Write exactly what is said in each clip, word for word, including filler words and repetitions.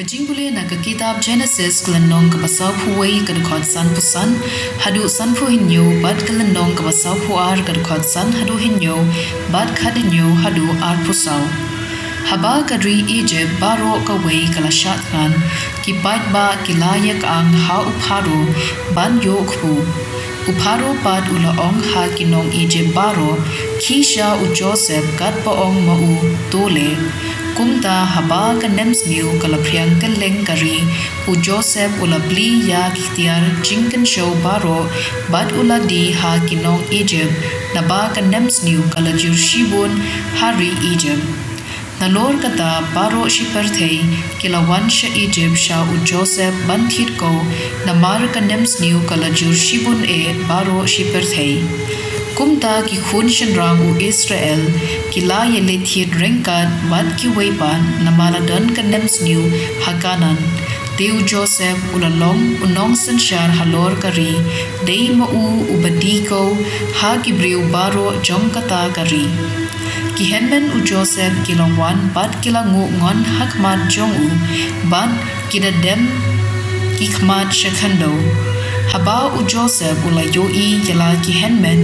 Ka jingpule na ka kitab Genesis ka lynnong kaba sawphew wei ka dkhot sanphew san haduh sanphew hynñiew bad ka lynnong kaba sawphew ar ka dkhot san haduh hynñiew bad khathynñiew haduh arphew saw. Haba ka ri Ijipt baroh kawei ka la shah thngan, ki paidbah ki la ïa kyang ha u Pharaoh ban ïoh kpu. U Pharaoh pat u la ong ha ki nong Ijipt baroh, khie sha u Joseph katba ong ma u, to leh. Kumta haba ka nemsniew ka la phriang kylleng ka ri, u Joseph u la plie ïa ki tiar jingkynshew baroh bad u la die ha ki nong Ijipt, naba ka nemsniew ka la jur shibun ha ri Ijipt. Nalor kata baroh shi pyrthei ki la wan sha Ijipt sha u Joseph ban thied ko, namar ka nemsniew ka la jur shibun eh baroh shi pyrthei. Kumta ki khun shynrang u Israel ki la ïaleit thied ryngkat bad kiwei pat namar la don ka nemsniew ha Kanaan. Te u Joseph u la long u nongsynshar halor ka ri, dei ma u uba die ko ha ki briew baroh jong kata ka ri. Ki hynmen u Joseph ki la wan bad ki la nguh ngon ha khmat jong u, bad ki da dem ki khmat sha khyndew. Haba u Joseph u la ïohi ïa la ki hynmen,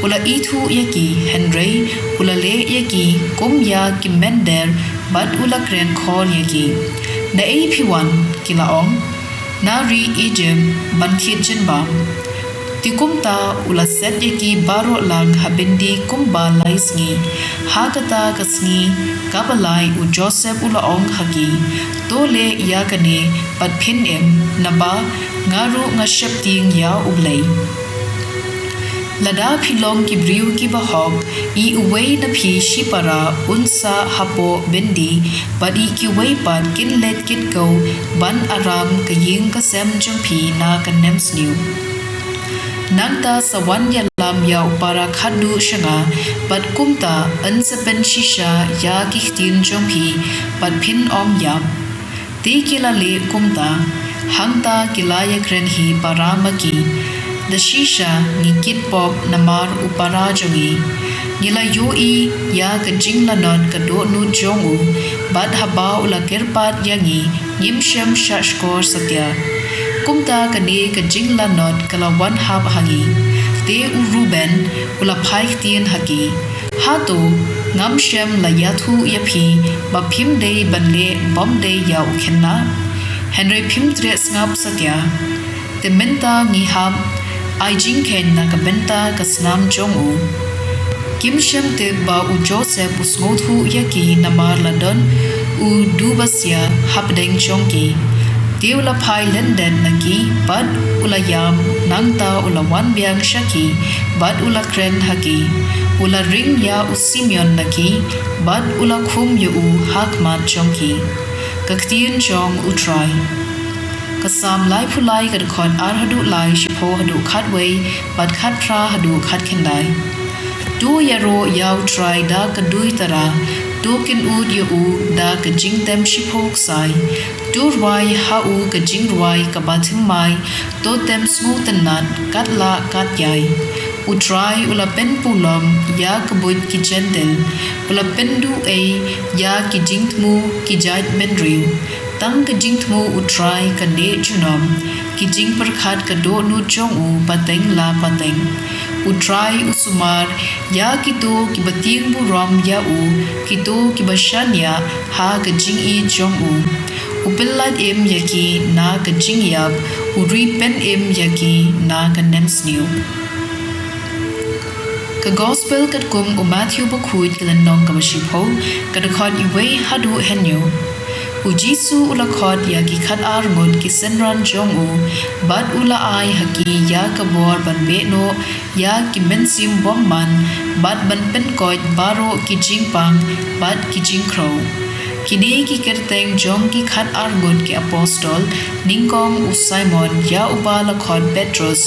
u la ithuh ïa ki, hynrei u la leh ïa ki kum ïa ki mynder bad u la kren khor ïa ki. Naei phi wan? Ki la ong. Na ri Ijipt ban thied jingbam. Te kumta u la set ïa ki baroh lang ha byndi kumba lai sngi. Ha kata ka sngi kaba lai u Joseph u la ong ha ki, to leh ïa kane bad phin im, naba nga ruh nga sheptieng ïa U Blei. Lada phi long ki briew kiba hok, ïeh uwei na phi shi para un sah hapoh byndi, bad ïeh kiwei pat kin leit kit ko ban aram ka ïing ka sem jong phi na ka nemsniew. Nangta sa wan ïalam ïa u para khatduh sha nga, bad kumta yn sa pynshisha ïa ki ktien jong phi, bad phin ym ïap. Te ki la leh kumta, hangta ki la ïakren hi para ma ki, da shisha ngi kit pop namar u para jong ngi. Ngi la ïohi ïa ka jinglanot ka dohnud jong u, bad haba u la kyrpad ïa ngi, ngim shym shah shkor satia. Kumta kane ka jinglanot ka la wan hap ha ngi. Te u Reuben u la phai ktien ha ki, hato ngam shym la ïathuh ïa phi ba phim dei ban leh bymdei ïa u khynnah? Hynrei phim treh sngap satia. Te mynta ngi hap, ai jingkheiñ na ka bynta ka snam jong u. Kim shym tip ba u Joseph u sngewthuh ïa ki namar la don u duh basia hapdeng jong ki. Te u la phai lyndet na ki, bad u la ïam, nangta u la wan biang sha ki, bad u la kren ha ki. U la ring ïa u Simeon na ki, bad u la khum ïa u ha khmat jong ki. Ka ktien jong U Trai. Ka Salm laiphew lai ka dkhot ar haduh lai, shiphew haduh khatwei, bad khatphra haduh khatkhyndai. To ïaroh ïa U Trai da ka duitara, to kynud ïa u da ka jingtem shiphew ksai. To rwai ha u ka jingrwai kaba thymmai, to tem sngewtynnat katba lah katba ïai. U Trai u la pynpulom ïa ka buit ki Jentil, u la pynduh ei ïa ki jingthmu ki jaitbynriew. Tang ka jingthmu U Trai ka neh junom, ki jingpyrkhat ka dohnud jong u pateng la pateng. U Trai u sumar ïa kito kiba tieng burom ïa u, kito kiba shaniah ha ka jingïeit jong u. U pyllait im ïa ki na ka jingïap, u ri pynim ïa ki na ka nemsniew. Ka Gospel katkum u Mathaios bakhuid ka lynnong kaba shiphew, ka dkhot iwei haduh hynñiew. U Jisu u la khot ïa ki khatar ngut ki synran jong u, bad u la ai ha ki ïa ka bor ban beh noh ïa ki mynsiem bymman, bad ban pynkoit baroh ki jingpang bad ki jingkhrew. Kine ki kyrteng jong ki khatar ngut ki apostol, nyngkong u Simon ïa uba la khot Petros,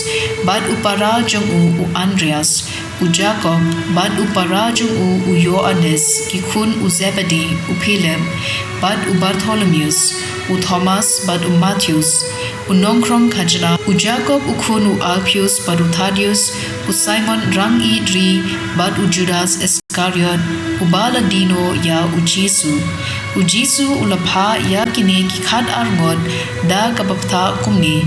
bad u para jong u u Andreas, u Jakob, bad u para jong u u Ïoannis, ki khun u Zebedi, u Philip, bad u Bartholomeus, u Thomas, bad u Mathaios, u nongkhrong khajna, u Jakob u khun u Alpheus, bad u Thadeus, u Simon rang-ïeid ri, bad u Judas Is- Iskariot, uba la die noh ïa u Jisu. U Jisu u la phah ïa kine ki khat-ar ngut da kaba bthah kumne: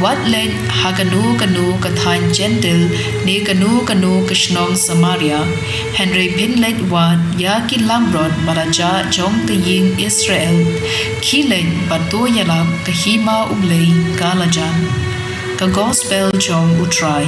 Wat leit ha kano kano ka thaiñ Jentil ne kano kano ka shnong Samaria, hynrei phin leit wad ïa ki lamphrot ba la jah jong ka ïing Israel. Khie leit bad to ïalap, ka Hima U Blei ka la jan. Ka Gospel jong U Trai.